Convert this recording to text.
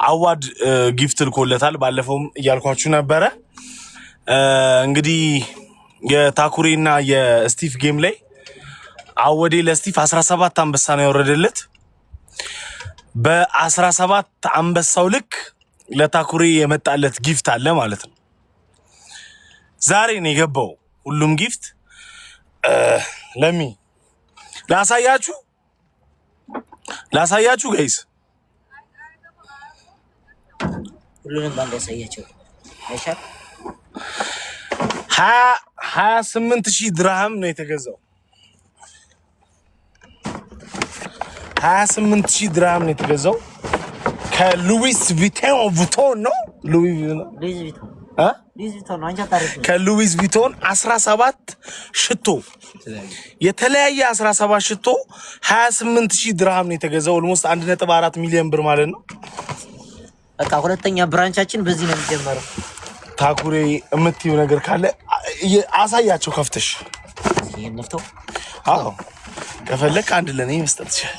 አዋድ gift ልኮለታል። ባለፈውም እያልኳችሁ ነበረ። እንግዲህ የታኩሬና የስቲፍ game ላይ አወዴ ለስቲፍ 17 አንበሳ ነው ያወረደለት። በ17 አንበሳው ልክ ለታኩሬ የመጣለት gift አለ ማለት ነው። ዛሬ ነው የገባው ሁሉም gift። ለሚ ላሳያችሁ guys። ሁሉንም ባንድ ያሳያቸው አይሻል? 28,000 ድርሃም ነው የተገዛው። 28,000 ድርሃም ነው የተገዛው ከሉዊስ ቪቶን ቪቶን ነው ሉዊስ ቪቶን እ ሉዊስ ቪቶን ነው። አንቺ አታሪፍ ነው። ከሉዊስ ቪቶን 17 ሽቶ፣ የተለያየ 17 ሽቶ 28,000 ድርሃም ነው የተገዛው። Almost 1.4 ሚሊዮን ብር ማለት ነው። በቃ ሁለተኛ branch ኣችን በዚህ ነው የሚጀመረው። ታኩሬ የምትይው ነገር ካለ አሳያቸው ከፍተሽ። ይሄን ነፍተው። አዎ፣ ከፈለክ አንድ ለኔ መስጠት ይችላል።